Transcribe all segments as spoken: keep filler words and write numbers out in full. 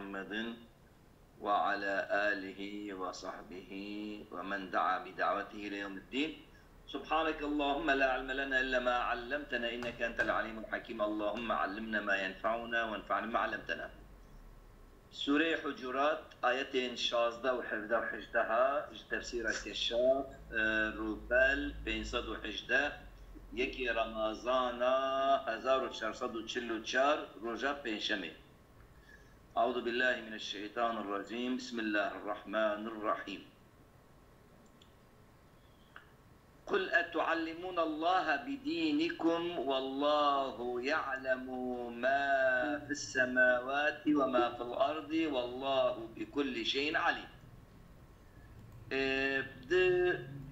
محمد وعلى آله وصحبه ومن دعا بدعوته إلى يوم الدين. سبحانك اللهم لا علم لنا إلا ما علمتنا إنك أنت العليم الحكيم. اللهم علمنا ما ينفعنا وانفعنا بما علمتنا. Sûreyê Hucurat, ayetên şazdeh û hevdeh û hejdeh ji tefsîra Keşaf, e, Rûpel pênc sed û hejdeh, yekê Remezana hezar û çar sed û çil û çar, roja Pêncşemê. أعوذ بالله من الشيطان الرجيم. بسم الله الرحمن الرحيم. قل أتعلمون الله بدينكم والله يعلم ما في السماوات وما في الأرض والله بكل شيء عليم. Ê, di,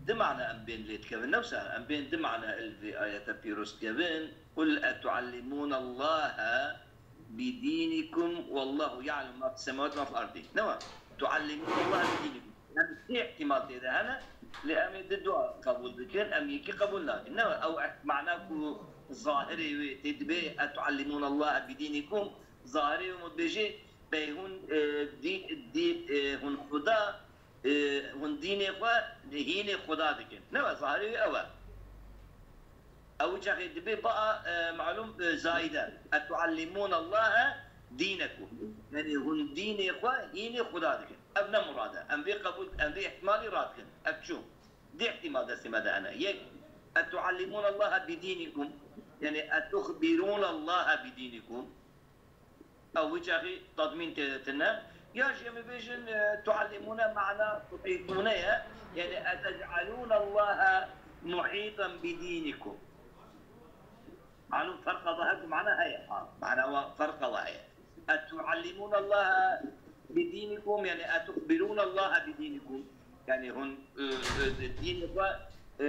di mana em bên lê dikevin. Ne wisa em bên di mana li vê ayete pîroz dikevin. قل أتعلمون الله بدينكم والله يعلم ما في السماوات وما في الأرض. Ne wa? تعلمون الله بدينكم. Em sê ihtimal tê de hene, lê em ê di dua qebûl dikin, em yekî qebûl nakin. Ne wa? Ew eh-, mana ku zahirê wê tê dibê, أتعلمون الله بدينكم, zahirê wê dibêjê, bey hûn, e, dî-, dî-, e, hûn Xuda, e, hûn dînê xwe hînê Xuda dikin. Ne wa? Zahirê wê ew e. Ew çaxê dibê baa, e, malûm, e, zayîde. أتعلمون الله دينكم. Yanî hûn dînê xwe hînê Xuda dikin. Ev ne murad e. Em vê qebûl, em vê ihtimalî radikin. Ev çû. Di ihtimal destê me de hene. Yek, أتعلمون الله بدينكم. Yanî أتخبرون الله بدينكم. Ew wî çaxî tadmîn tê de tine. Ya jî em ê bêjin, e, تعلمون mana تحيطون ye. Yanî أتجعلون الله محيطا بدينكم. Malûm ferqa ve her ku mana heye. Ha, mana ve ferqa ve heye. أتعلمون الله بدينكم, yanî أتخبرون الله بدينكم. Yanî hûn, e, e, dînê xwe, e,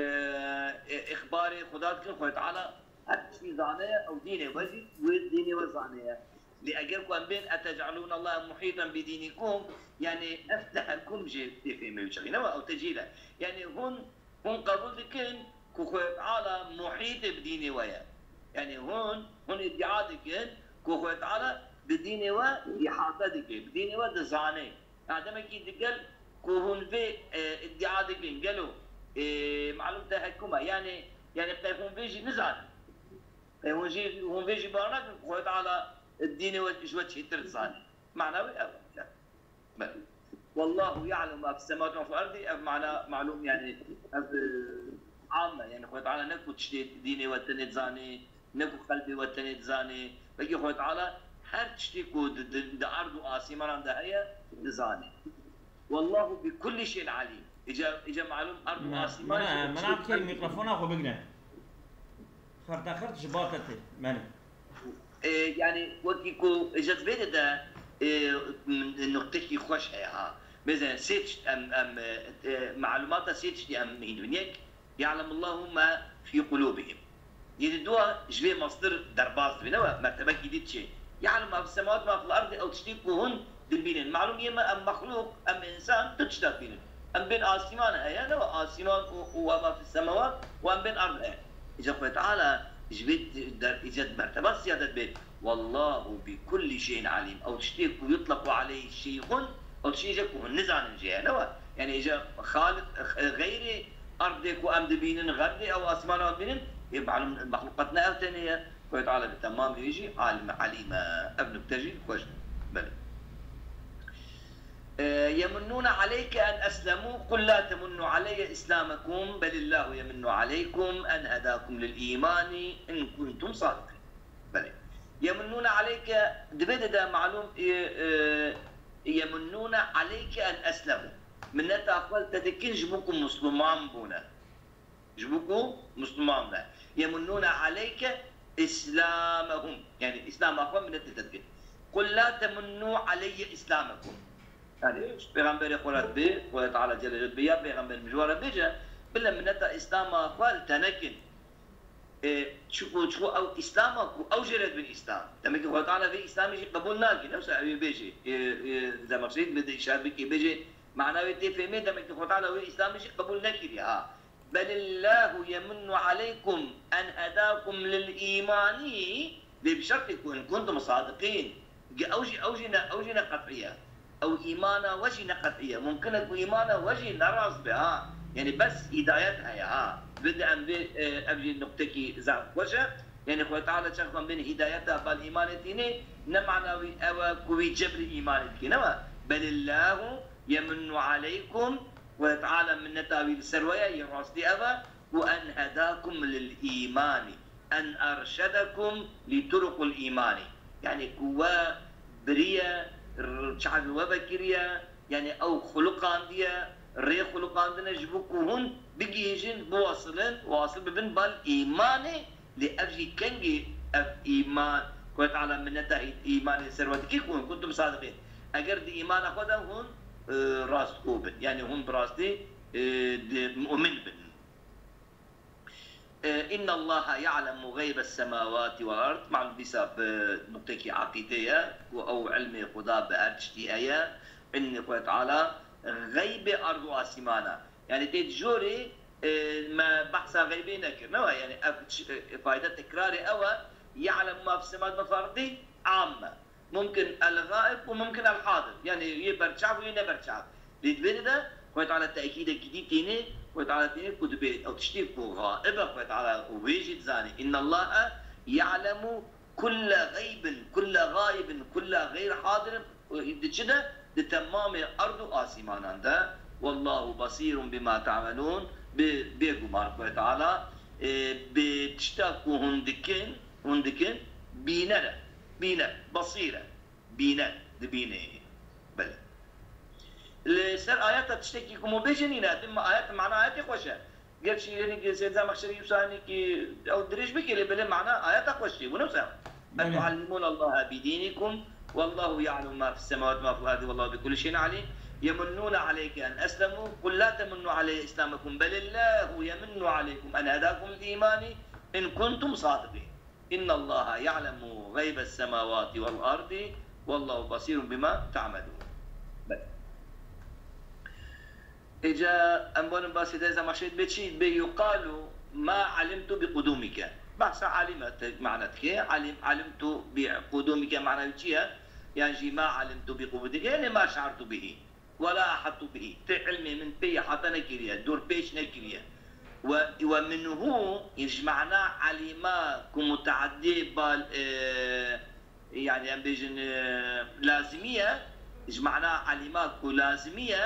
e, îxbarê Xuda dikin, Xwedê Teala her tiştî zane ye, ew dînê we jî wê dînê we zane ye. Lê eger ku em bên أتجعلون الله محيطا بدينكم, yanî ev tehekkum jê tê fêmê wî çaxî. Ne wa ew tecîl e. Yanî hûn, hûn qebûl dikin ku Xwedê Teala muhîtê bi dînê we ye. Yanî hûn, hûn îdîa dikin ku Xwedê Teala bi dînê we îhate dike, bi dînê we dizane. Ya demekî digel ku hûn vê, e, îdîa dikin, gelo, e, malûm tehekkum e. Yanî, yanî qey hûn vê jî nizanin. Qey hûn jî, hûn vê jî bawer nakin ku Xwedê Teala dînê we ji we çêtir dizane. Mana wê ew e. Belê. والله يعلم ما في السماوات وما في الأرض. Ev mana malûm, yanî ev, e, am e. Yanî Xwedê Teala ne ku tiştê dînê we tenê dizanê, ne ku qelbê we tenê dizanê. Belkî Xwedê Teala her tiştê ku di, di, di erd û asîmanan de heye, dizanê. والله بكل شيء عليم. Îca, îca malûm erd û asîman jî. Mena, mena kê mîkrofona xwe bigre. Xirte xirt ji ba te tê. Belê. E, yanî wekî ku ji vê de, e, nuqtekî xweş heye ha. Mesela sê tişt em, em, e, e, malûmata sê tiştî em hîn dibin. Yek, يعلم الله ما في قلوبهم. Yê di dua ji vê mastir derbas dibe. Ne wa mertebekî dî çi? يعلم ما في السماوات وما في الأرض, ew tiştî ku hûn dibînin. Malûm yê me em mexlûq, em însan du tişta dibînin. Em bên asîman heye, ne wa asîman û, û وما في السماوات û em bên erd heye. Îca Xwedê Teala ji vê der, îca merteba ziyade dibe. والله بكل شيء عليم. Ew tiştê ku يطلق عليه شيء, ew tiştê îca ku hûn nizanin jê ye, ne wa? Yanî îca Xaliq, e, xeyrê erdê ku em dibînin, xeyrê ew asîmana em dibînin, ê malûm mexlûqat ne ew tenê ye. Xwedê Teala bi temamî wê jî alim, alîm e. Ev nukte jî xweş e. Belê. E, يمنون عليك أن أسلموا، قل لا تمنوا علي إسلامكم، بل الله يمن عليكم أن هداكم للإيمان إن كنتم صادقين. Belê. يمنون عليك, di vê de de malûm, e, e, يمنون عليك أن أسلموا. Minneta xwe li te dikin ji bo ku Musliman bûne. Ji bo ku Musliman be. يمنون عليك إسلامهم. Yanî Îslama xwe minnet li te dikin. قل لا تمنوا علي إسلامكم. Yanî Pêxemberê xwe re dibê, Xwedê Teala Celle Celaluhu dibê, ya Pêxember, min ji we re bêje, bila minneta Îslama xwe li te nekin. E, çiku, çiku ew Îslama ku ew jê re dibin Îslam. Demek ki Xwedê Teala vê Îslamê jî qebûl nake. Ne wisa ew ê bêjê, e, e, Zemaxşerî dibê de îşaret bike, bêjê, mana wê tê fêmê, demek ki Xwedê Teala wê Îslamê jî qebûl nekiriye ha. بل الله يمن عليكم أن هداكم للإيمان, lê bi şertê ku in kuntum sadiqîn, Ew jî, ew jî ne, ew jî ne qet'î ye. Ew îmana we jî ne qet'î ye. Mumkin e ku îmana we jî ne rast be, ha. Yanî bes hîdayet heye, ha. Bi de em vê, e, ev jî nuktekî zaf xweş e. Yanî Xwedê Teala çax em bên hîdayeta bal îmanê tînê, ne mana wî ew e ku wî cebrî îmanê dikê, ne we. Belillahu yemunnu aleykum, Xwedê Teala minneta wî li ser we ye, yê rastî ev e, ku en hedakum lil îmanî, en erşedekum li turuqul îmanî. Yanî ku we biriye, r-, çavê we vekiriye, yanî ew xuluqandiye, rê xuluqandine ji bo ku hûn bigihîjin, biwasilin, wasil bibin bal îmanê, lê ev jî kengî ev îman, Xwedê Teala minneta î-, îmanê ser we dikî ku hûn kuntum sadiqîn. Eger di îmana xwe de hûn, e, rastgo bin, yanî hûn bi rastî, e, di mu'min bin. E, inna Allaha ya'lemu ghaybes semawati vel ard. Malum dîsa bi nuktekî aqîde ye ku ew ilmê Xuda bi her tiştî heye. Ilmê Xwedê Teala xeybê ard û asîmana. Yanî tê di jorê, e, me behsa xeybê nekir. Ne wa yanî ev ç-, e, fayda tekrarê ew e. Ya'lemu ma fis semawati ma fil ardî am e. Mumkin el-gaib û mumkin el-hadir. Yanî yê berçav û yê neberçav. Lê di vê de Xwedê Teala tekîdekî dî tînê, Xwedê Teala tînê ku dibê ew tiştê ku gaib e, Xwedê Teala wê jî dizanê. Inna Allaha ya'lemu kulle gaybin, kulle gaibin, kulle gayr hadirin. Di çi de? Di temamê erd û asîmanan de. Wallahu basîrun bima ta'melûn. Bi, bêguman Xwedê Teala, e, bi tişta ku hûn dikin, hûn dikin, bîner e. Bîner, basîr e. Bîne, dibînê. Belê. Li ser ayeta tiştekî ku me bêje nîne, dim ayet, mana ayetê xweş e. Gerçî yenî ki Seyyid Zemexşerî wisa hinekî ew dirêj bike, lê belê mana ayeta xweş tê. Wina wisa. Belê. Etuallimûne Allaha bidînikum, wallahu ya'lemu ma fis semawati ma fil ardi, wallahu bi kulli şeyin alîm. Yemunnûne aleyke en eslemû, qul la temunnû aleyye islamakum, belillahu yemunnu aleykum en hedâkum lil îmanî in kuntum sadiqîn. Inna Allaha ya'lemu gaybes semawati vel ardi, wallahu basîrun bima ta'melûn. Belê. Îca em barin basê Dê Zemexşerî dibê çi? Dibê yuqalu ma alimtu bi qudûmike. Behsa alime te mana dike. Alim, alimtu bi qudûmike mana wî çi ye? Yan jî ma alimtu bi qudûmike, yanî ma şe'ertu bihî. Wela ehattu bihî. Tê ilmê min pê îhate nekiriye, dorpêç nekiriye. Ve, ve minhu, ji mana alîma ku muteaddî bal, e, yanî em bêjin, e, lazimî ye, ji mana alîma ku lazimî ye,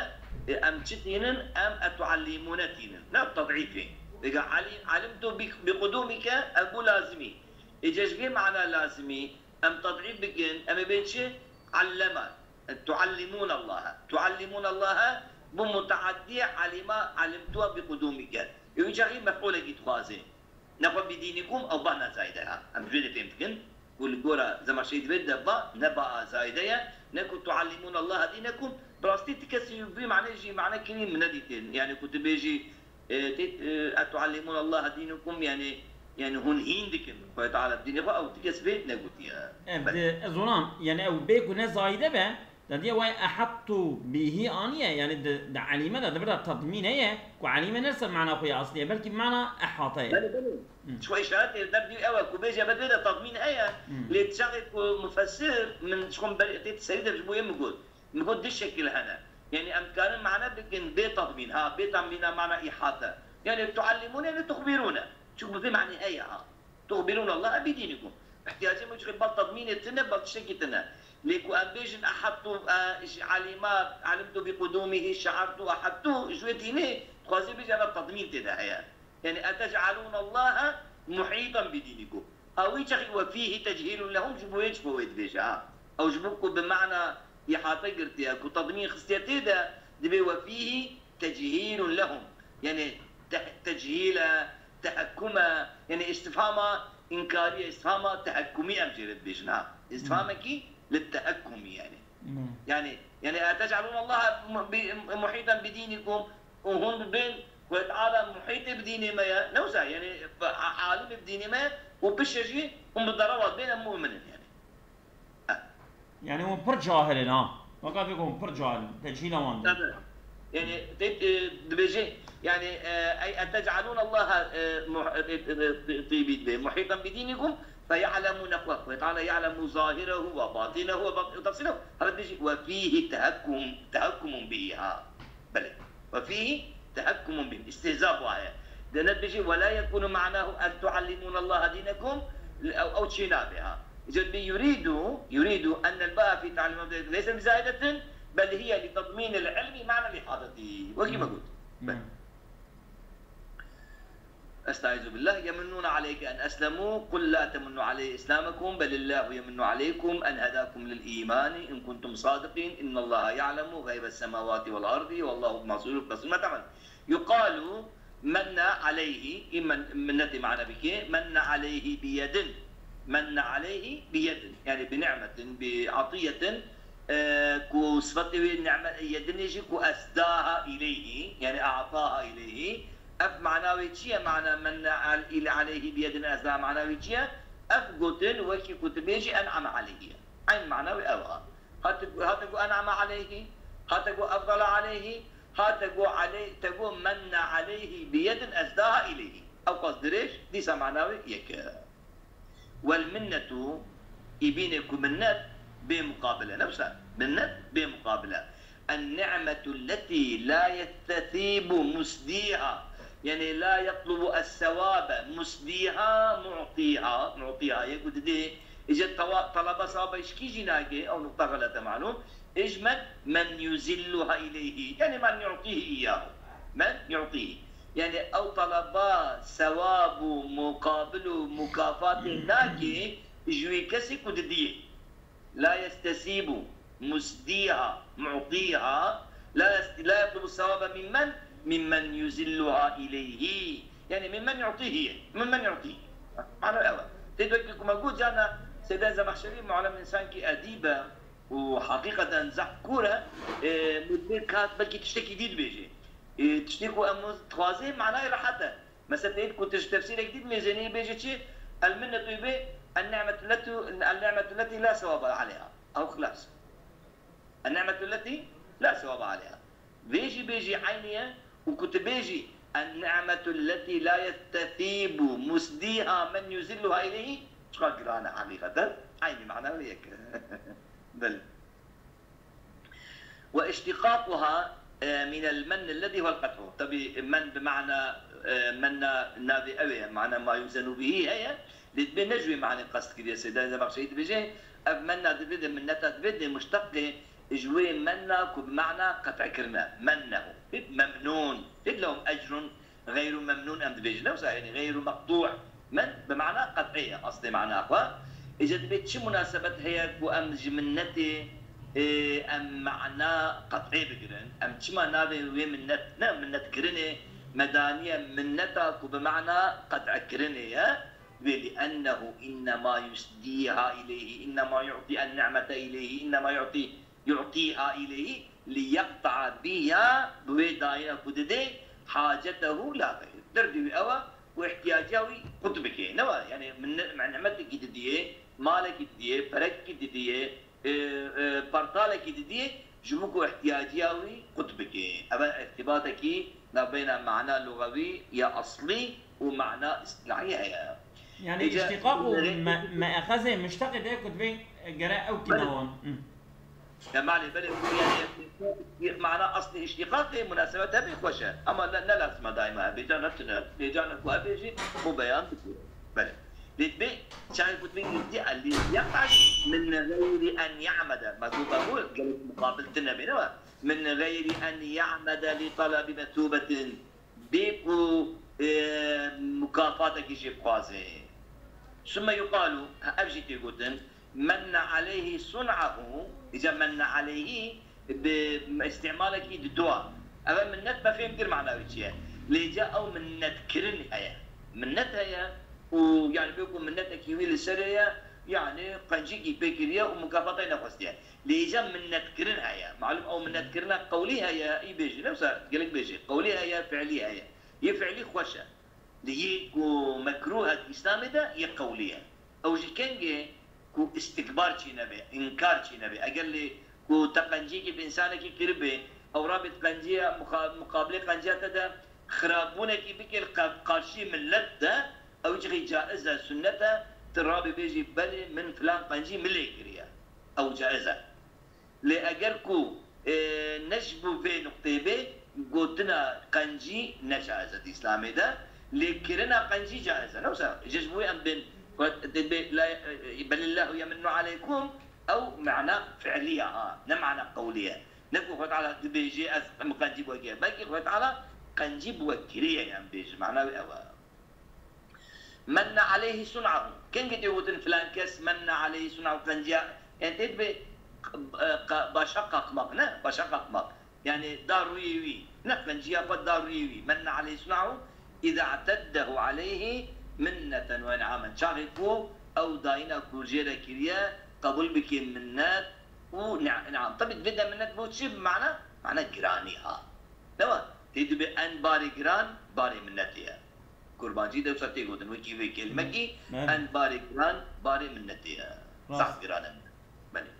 e, em çi tînin? Em etuallimûne tînin. Ne ted'îfê. Vêga alî-, alimtu bi, bi qudûmike, ev bû lazimî. Îca ji vê mana lazimî, em ted'îf bikin, em ê bên çi? Allema. Tuallimûn Allaha. Tuallimûn Allaha bû muteaddî alîma, alimtuwa bi qudûmike. Ê wî çaxî mef'ûlekî dixwaze. Nexwe bidînikum ew ba ne zayde ha. Em ji wê de fêm dikin. Ku li gora Zemexşerî di vê de ba, ne ba a zayde ye. Ne ku tuallimûn Allaha dînekum. Bi rastî ti kesî vî manê jî mane kirî min nedîtin. Yanî ku tu bêjî, e, tê, e, etuallimûn Allaha dînekum, yanî, yanî hûn hîn dikin Xwedê Teala bi dînê xwe, ew ti kes vê negotiye. Ev Belê. Di, ez zonam, yanî ew bê ku ne zayde be, da diye way ehattu bihî aniye, yanî di, di elîme de, di vir de tedmîn heye, ku elîme ne ser mana xwe ya aslî ye, belkî mana ehate ye. Belê, belê. Hı. Ji xwe îşaretê derdî ew e ku bêje be vê de tedmîn heye, Hı. lê çaxê ku mufessir min ji xwe ber-, tê serî de ji bo yê min got. Min got du şekil hene. Yanî em dikarin mane bikin bê tedmîn, ha, bê tedmîna mana îhate. Yanî tuallimûne, yanî tuxbirûne. Çunku bi vê manî heye, ha. Tuxbirûne Allaha bidînikum. Îhtiyacê min çi bal tedmînê tune, bal tiştekî tune. Lê ku em bêjin ehattu, e, ji alîma, alimtu bi qudûmihî, şe'ertu, ehattu, ji wê tînê, dixwaze bêje eva tedmîn tê de heye. Yanî, etec'alûne Allaha muhîtan bidînikum. Ew wî çaxî we fîhî tecîlun lehum ji bo yê çi bo wê dibêje, ha. Ew ji bo ku bi mana îhate girtiye, ku tedmîn xistiye tê de, dibê we fîhî tecîlun lehum. Yanî te-, tecîl e, tehekkum e, yanî îstîfhama înkarî ye, îstîfhama tehekkumî em jê re dibêjin, ha. Îstîfhamekî li tehekkumî yanî. Hmm. Yanî, yanî, etec'alûne Allaha mu-, bi-, muhîtan bidînikum, û hûn dibên Xwedê Teala muhîtê bi dînê me ye, ne wisa, yanî, a-, alimê bi dînê me ye, û piştre jî hûn bi derewa dibên em mu'min in, yanî. Yanî hûn pir cahil in, ha. Weka vê ku hûn pir cahil in, tecîla wan de. Tabii. Yanî, te, e, dibêje, yanî, e, ey etec'alûne Allaha, e, muh-, e, e, e, tîbî dibê, muhîtan bidînikum, فيعلم نحوه، وتعالى يعلم ظاهره وباطنه وباطنه وتفصيله. هذا بيجي: "وفيه تهكم، تهكم به"، ها. بلى. "وفيه تهكم به"، استهزاء بوايا. لأن بيجي: "ولا يكون معناه أن تعلمون الله دينكم"، أو، أو تشينا بها. إذا بي يريد، يريد أن الباء في تعليم ليس بزائدة، بل هي لتضمين العلم معنى الإحاطة. وكما قلت. بلى. أستعيذ بالله. "يمنون عليك أن أسلموا، قل لا تمنوا علي إسلامكم، بل الله يمن عليكم أن هداكم للإيمان إن كنتم صادقين، إن الله يعلم غيب السماوات والأرض، والله بصير، بصير ما تعملون." يقال من عليه، إما منتي معنا بك، من عليه بيد، من عليه بيد، يعني بنعمة، بعطية، e, ku sifatê wê neme-, yedinê jî ku esdaha îleyhî, yani a'taha îleyhî. Ev mana wê çi ye? Mana men al-, île aleyhî biyedin esdaha mana wê çi ye? Ev gotin wekî ku tu bêjî en'ame aleyhî ye. Eyn mana wê ew ha. Hate, hate ku en'ame aleyhî, hate ku efdala aleyhî, hate ku aley-, te ku menne aleyhî biyedin esdaha îleyhî. Ew qas dirêj, dîsa mana wê yek e. والمنة، îbînê ku minnet bê muqabil e. Ne wisa? Minnet bê muqabil e. النعمة التي لا يستثيب مسديها، yani la yatlubu es-sewabe, musdiha, mu'tiha, mu'tiha, yê ku didê, îca tawa-, talaba sewaba ji kî jî nake, ew nuqta xelet e malûm. Êj men, men yuzilluha ileyhî, yani men yu'tîhî iyyahu. Men yu'tîhî. Yani ew talaba sewab û muqabil û mukafatê nake ji wî kesî ku didiyê. La yestesîbu musdîha, mu'tîha, la yest-, la yatlubu sewabe mimmen, mimmen yuzilluha ileyhî. Yani mimmen yu'tîhî, mimmen yu'tîhî. Mana ew e. Tê wekî ku me got, carna Seyda Zemexşerî muallim însankî edîb e û heqîqeten zehf kûr e, e, mudbir kat belkî tiştekî dî dibêje. E, tiştê ku em dixwazê manayê rehet e. Mesela tê ku tu ji tefsîrek dî dimêzenî bêje çi? El minnetu bê, el ni'metu leti, el ni'metu leti la sewaba aleyha. Ew xilas. El ni'metu leti la sewaba aleyha. Vê jî bêjî eynî ye û ku tu bêjî, "En ni'metu leti la yestesîbu musdîha men yuzilluha ileyhî", çiqa giran e heqîqeten. Eynî mana wê yek e. Belê. Ve iştîqaquha, e, minel menn ellezî huvel qet'u. Tabî men bi mana, e, menna navê ew e, mana ma yuzenu bihî heye. Lê dibê ne ji wê manê qest kiriye. Seyda Zemexşerî dibêje, ev menna divê de, minneta divê de, muşteqê ji wê menna ku bi mana qet'e kirine. Mennehu. Hît memnûn. Hît lehum ecrun geyru memnûn em dibêjin. Ne wisa, yani geyru meqtû'. Men bi mana qet'ê ye, aslê mana xwe. Îca dibê çi munasebet heye ku em ji minnetê, e, em mana qet'ê bigirin? Em çima navê wê minnet, ne minnetkirinê, me daniye minneta ku bi mana qet'ekirinê ye? Wê, "Li'ennehu innema yusdîha ileyhî, innema yu'tî en-ni'mete ileyhî, innema yu'tî, yu'tîha ileyhî, liyeqta'a biha", bi wê dayîna ku didê, "hacetehu la geyr." Derdê wî ew e ku ihtiyaciya wî qut bike. Ne wa? Yani min, nimetekî didiyê, malekî didiyê, perekî didiyê, e, e, partalekî didiyê, ji bo ku ihtiyaciya wî qut bike. Ev e irtibatekî navbeyna mana lugewî ya eslî û mana îstilahî heye. Yani Êca îştîqaq û me-, me'exezê muşteqê de ku divê gere ew tîna wan. Hı. Ya malê, belê, yani, mana eslî îştîqaqê munasebet hebe xweş e. Ama ne, ne lazim e daîma hebe. Ca ne tune, bêca ne ku hebe jî bo beyan dike. Belê. Lê dibê çayê ku dibê yekdî elî yaqaş min geyri en ya'mede. Me got, me got, gelek muqabil tune bê, ne wa? Min geyri en ya'mede li talabi metûbetin. Bê ku, e, mukafatekî jê bixwaze. Summe yuqalu, ev jî tê gotin, menne aleyhî sun'ahu, îca menne aleyhî bi îstîmalekî didoa. Ev e minnet, me fêm kir mana wî çi ye. Lê îca ew minnetkirin heye. Minnet heye û, yani, bê ku minnetekî wî li serê ye, yani, qencîkî pê kiriye û mukafatayê nexwestiye. Lê îca minnetkirin heye. Malum ew minnetkirina qewlî heye, î bêjî, ne wisa gelek bêjî. Qewlî heye, fi'lî heye. Yê fi'lî xweş e. Lê yê ku mekrûh e di Îslamê de, yê qewlî ye. Ew jî kengê ku îstikbar çênebe, înkar çênebe. Eger lê ku te qenciyekî bi însanekî kiribe, ew rabê di qenciya, muxa-, muqabilê qenciya te de xirabûnekî bike li qe-, qarşî millet de, ew jixî caiz e, sunnet e, tu rabê bêjî belê min filan qencî min lê kiriye. Ew caiz e. Lê eger ku, e, ne ji bo vê nuqteyê bê, gotina qencî ne caiz e di Îslamê de. Lê kirina qencî caiz e. Ne wisa, ji, ji bo em bên, tê bê la, e, belillahu yeminnu aleykum, ew mana fiiliya ha, ne mana qewliye. Ne ku Xwe Teala dibêje ez min qencî bi we kiriye. Belkî Xwe Teala qencî bi we kiriye, em bêjin. Mana wê ew e. Menne aleyhi sun'ahu. Kengî tê gotin filan kes menne aleyhi sun'ahu, qenciya, yani tê dibê, e, qa-, başa qalkmak, ne? Başa qalkmak. Yani da rûyê wî. Ne, qenciya xwe da rûyê wî. Menne aleyhi sun'ahu, îza i'teddehu aleyhi minneten ve in'amen. Çaxê ku ew dayîna ku jê re kiriye, qebûl bike minnet û ni-, in'am. Tabii vê de minnet bo çi mana? Mana giranî ha. Ne wa? Tê dibê en barê giran, barê minnetê ye. Kurbancî de wisa tê gotin, wekî vê kelimekî, Evet. en barê giran, barê minnetê ye. Rast. Zaf giran e. Belê.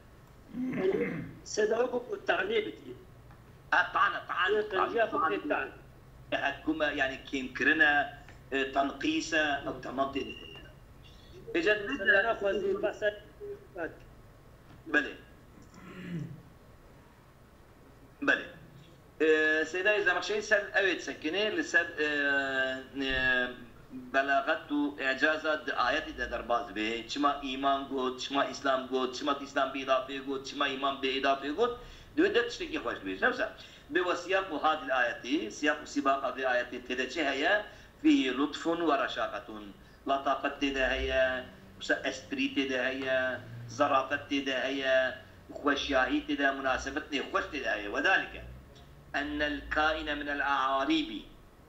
Seyda wekî ku tanê bidî. Ha, tane, tane, Qenciya xwe tane. Pê tan. Hekûme, yani kêmkirine, e, tenqîs e, ew temam tê de. Êca dibê de Naxwazî behsa Belê. Belê. E, Seydayê Zemexşerî ser ew ê disekine, li ser, e, e, belaxet û îcaza di ayetî de derbas dibe. Çima îman got, çima îslam got, çima îslam bi îdafeyê got, çima îman bê îdafeyê got. Di wê de tiştekî xweş dibêje. Ne wisa, bê we siyaq û hadil ayetî, siyaq û sîbaqa vê ayetê tê de çi heye? Fîhî lutfun ve reşaqetun. Letafet tê de heye, wisa esprî tê de heye, zerafet tê de heye, xweşiyahî tê de, munasebetê xweş tê de heye. Wedalike ennel kaine minel aarîbî.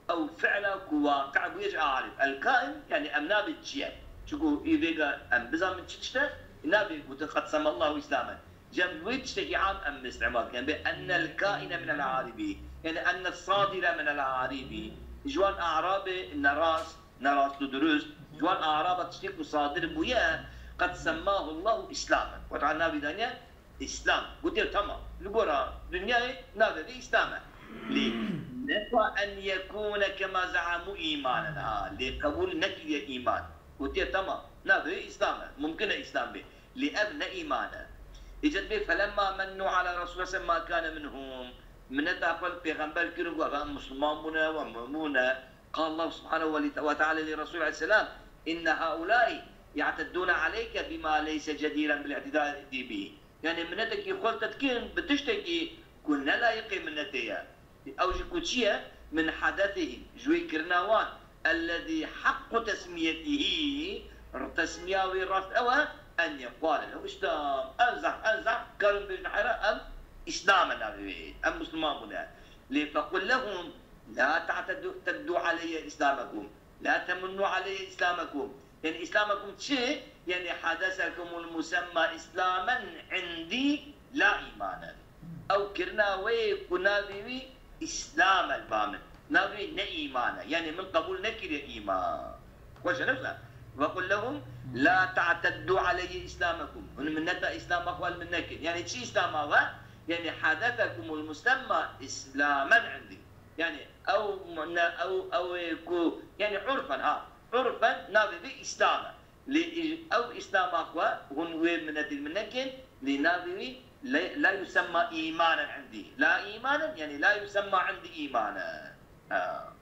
Ew fi'la ku waqi bûye ji aarîb. El kain, yani em nabê çi ye. Çunku î vêga em bizanin çi tişt e, nabê gotin qed semallahu îslamen. Cem wê tiştekî am em îstîmal dikin. Bê ennel kaine minel aarîbî. Yani enne sadire minel aarîbî. Ji wan aarabê nerast, nerast û durust. Ji wan aaraba tiştê ku sadir bûye, qed semmahu Allahu îslamen. Xwe Teala navî daniye Îslam. Gotiye tamam. Li gora dinyayê navê vê Îslam e. Lê nefa en yekûne kema ze'amû îmanen ha. Lê qebûl nekiriye îman. Gotiye tamam. Navê wê Îslam e. Mumkin e Îslam bê. Lê ev ne îman e. Îca dibê felemma mennû ala Resûlillah ma kane minhum. Mineta xwe li Pêxember kirin ku ev em Misliman bûne, we mumûn e. Qal Allah subhanehu ve teala li Resûl aleyhisselam, inne haulâi ya'teddûne aleyke bima leyse cedîren bil i'tidâ bih. Yani minetekî xwe li te dikin bi tiştekî ku ne layiqê minetê ye. Ew jî ku çi ye? Min hedesihim, ji wê kirina wan, ellezî heqqu tesmiyetihî, tesmiya wê rast ew e, en yeqale lehu Îslam. En zehf, en zehf karin bêjin heyra, em Îslam e navê wê. Em Misliman bûne. Lê fequl lehum, la ta'teddu, teddu aleyye Îslamekum. La temunnu aleyye Îslamekum. Yani Îslamekum çi? Yani hadesekumul musemma Îslamen indî la îmanen. Ew kirina wê ku navê wî Îslam e li ba min. Navê wî ne îman e. Yani min qebûl nekiriye îman. Xweş e, ne wisa? Ve qul lehum la ta'teddu aleyye Îslamekum. Hûn minneta Îslama xwe li min nekin. Yani çi Îslama we? Yani hadesekumul musemma Îslamen indî. Yani ew ne, ew, ew ê ku, yani urfen ha, urfen navê vê Îslam e. Lê ew Îslama xwe hûn wê minetê min nekin, lê navê wî le-, la yusemma îmanen indî. La îmanen, yani la yusemma indî îmanen. Ha.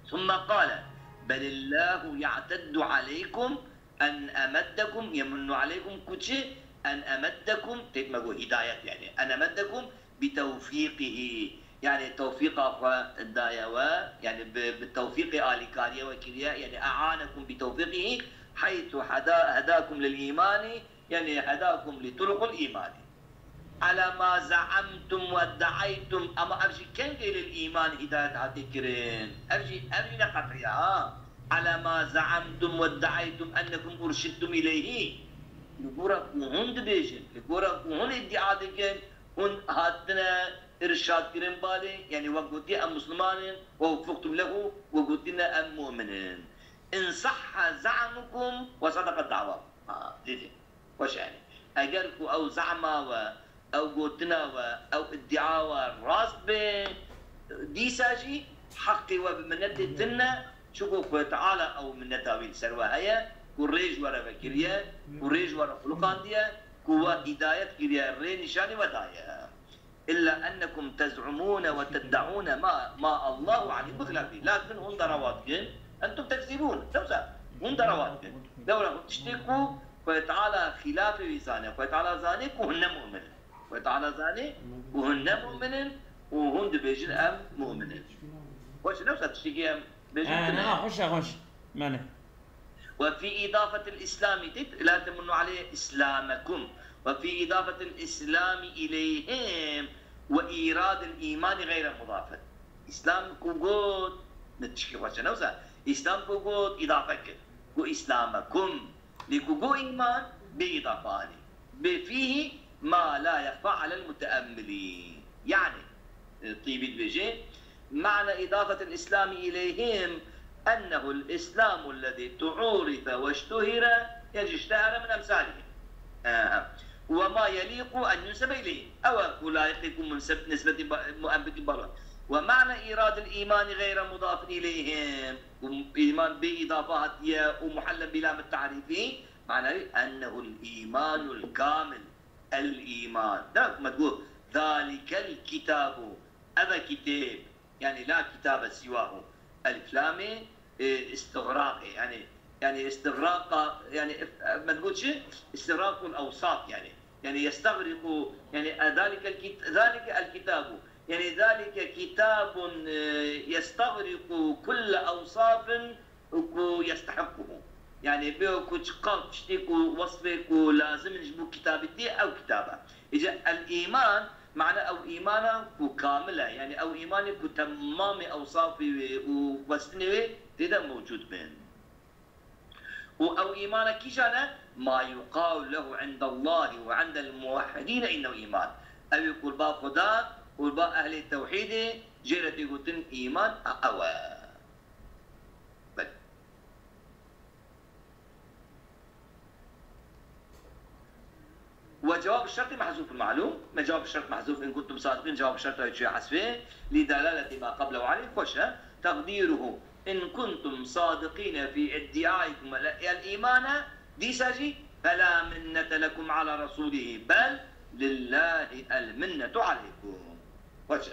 Thumme qale, belillahu ya'teddu aleykum en emeddekum, yemunnu aleykum ku çi? En emeddekum, têt me got hidayet yani. En emeddekum bi tewfîqihî. Yani tewfîqa xwe daye we, yani bi, bi tewfîqê alîkariyê we kiriye, yani e'anekum bi tewfîqihî heythu heda, hedakum lil îmanî, yani hedakum li turuqul îmanî. Ala ma ze'emtum we iddiaytum, ama ev jî kengê lil îman hidayet hatî kirin. Ev jî, ev jî ne qet'iye ha. Ala ma ze'emtum we iddiaytum ennekum urşidtum ileyhî. Li gora ku hûn dibêjin, li gora ku hûn îddia dikin, hûn hatine irşad kirin balê, yani we gotiye em Musliman in, we wuffiqtum lehu, we gotine em mu'min in. In sahha za'mukum we sedeqet da'wakum. Ha, didin. Xweş e, yani. Eger ku ew zama we, ew gotina we, ew îddia we rast be, dîsa jî heqê we bi minetê tune, çunku Xwedê Teala ew mineta wî li ser we heye, ku rê ji we re vekiriye, ku rê ji we re xuluqandiye, ku we hîdayet kiriye, rê nîşanî we daye. إلا أنكم تزعمون وتدعون ما، ما الله عليه بخلافه. Lakin hûn derewa dikin, أنتم تكذبون. Lewsa hûn derewa dikin. Lewra hûn tiştê ku Xwedê Teala xilafê wî zane. Xwedê Teala zane ku hûn ne mu'min in. Xwedê Teala zane ku hûn ne mu'min in û hûn dibêjin em mu'min in. Xweş, lewsa tiştekî em bêjin Ee, tune ne, ye. Xweş e, xweş. Mane. وفي إضافة الإسلام، لا تمنوا علي إسلامكم، وفي إضافة الإسلام إليهم وإيراد الإيمان غير مضاف. Îslam ku got, ne tişkî xweş e, ne wisa? Îslam ku got, îdafe kir. Ku إسلامكم. Lê ku got îman, bê îdafe anî. Bê فيه ما لا يخفى على المتأملين. Yani, e, Tîbî dibêje, معنى إضافة الإسلام إليهم أنه الإسلام الذي تعورث واشتهر، يعني اشتهر من أمثالهم. آه. وما يليق أن ينسب إليهم. Ew e ku layiqê ku munseb-, nisbetî ba-, muebbetî bala. ومعنى إيراد الإيمان غير مضاف إليهم. Ku îman bê îdafa hatiye û محل بلام التعريف، معنى أنه الإيمان الكامل. الإيمان. Da, me digot, ذلك الكتاب. Ev e kitêb. Yani, لا كتاب سواه. Elif lamê, e, istigraqê. Yani, yani istigraqa, yani, e, me digot çi? استغراق الأوصاف yani. Yani, يستغرق، yani, e, ذلك الكت-، ذلك الكتاب. Yani, ذلك كتاب، e, يستغرق كل أوصاف û ku يستحقه. Yani, bê ku çiqas tiştê ku wesfê ku lazim in ji bo kitabî tê, ew kitaba. Îca el-îman, mane ew îmana ku kamil e. Yani, ew îmanê ku temamê ewsafê wê û wesfinê wê tê de mewcûd bin. Û ew îmana kîjan e? ما يقال له عند الله وعند الموحدين إنه إيمان. Ew ê ku li ba Xuda û li ba ehlê tewhîdê jê re tê gotin îman, a ew e. بل. وجواب الشرط محذوف معلوم. ما جواب الشرط محذوف، إن كنتم صادقين، جواب الشرط هاي شو حذفه لدلالة ما قبله عليه. خوش، ها؟ تقديره: إن كنتم صادقين في ادعائكم ال-، الإيمان، ديساجي، فلا منة لكم على رسوله، بل لله المنة عليكم. خوش.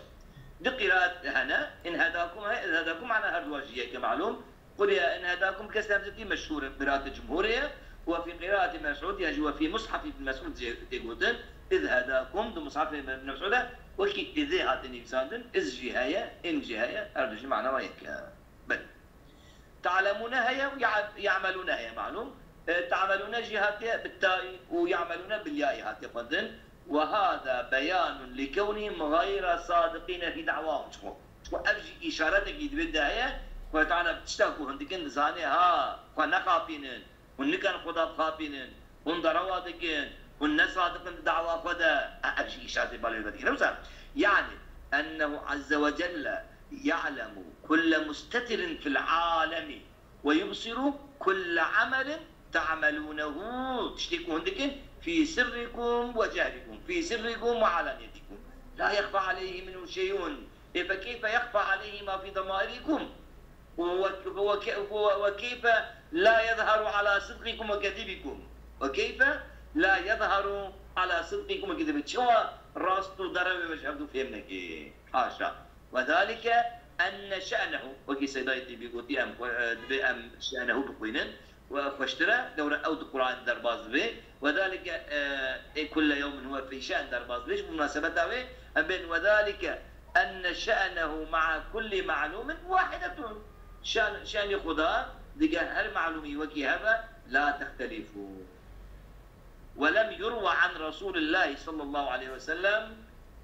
دي قراءة هنا، إن هداكم، هاي إذ هداكم معنى هردواجية كمعلوم. قرئ إن هداكم، بكسر همزة مشهور قراءة الجمهورية، وفي قراءة مسعود، يعني وفي مصحف ابن مسعود زي-، تيغوتن، إذ هداكم، دو مصحف ابن مسعود، وكي إذ هاتن يكساندن، إذ جهاية، إن جهاية، أردوش معنى ويك. بل. تعلمون هيا ويع-، يعملون هيا معلوم. أه، تعملون جهاتي بالتاء ويعملون بالياء هاتي قدن. وهذا بيان لكونهم غير صادقين في دعواهم. Çiko, çiko ev jî îşaretekî divê de heye, Xwedê Teala bi tişta ku hûn dikin dizane, ha, xwe nexapînin, hûn nikan Xweda bixapînin, hûn derewa dikin, hûn ne sadiq in di dawa xwe de. E, ev jî îşaretê balê ve dikine. Wisa, yani, أنه عز وجل يعلم كل مستتر في العالم ويبصر كل عمل تعملونه، tiştê ku hûn dikin, في سركم وجهركم، في سركم وعلانيتكم، لا يخفى عليه منه شيء. Ê, فكيف يخفى عليه ما في ضمائركم؟ وك-، وك-، وكيف لا يظهر على صدقكم وكذبكم؟ وكيف لا يظهر على صدقكم وكذبكم؟ Çawa rast û derewê we ji hevdû fêm neke? Haşa. وذلك أن شأنه، وەکی سەیدای تیبی گوتی، ئەم، ئە، دبێ ئەم شأنه بخوینن، و خوشترە، لەورە ئەو دو قورآن دەرباز دبێ، وذلك، ئە، ئێ كل يوم هو في شأن دەرباز دبێ، بۆ مناسبەتا وێ، ئەم بێن، وذلك أن شأنه مع كل معلوم واحدة. شأن، شأن خدا دگە هەر معلومی وەکی هەبە، لا تختلف. ولم يروى عن رسول الله صلى الله عليه وسلم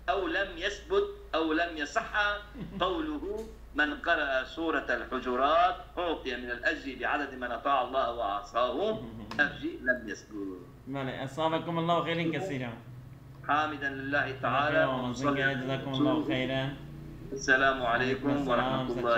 أو لم يثبت أو لم يصح قوله: من قرأ سورة الحجرات أعطي من الأجر بعدد من أطاع الله وعصاه. Ev jî لم يثبت. Belê, أثابكم الله خيرا كثيرا. حامدا لله تعالى ومصليا على رسوله. جزاكم الله خيرا. السلام عليكم ورحمة الله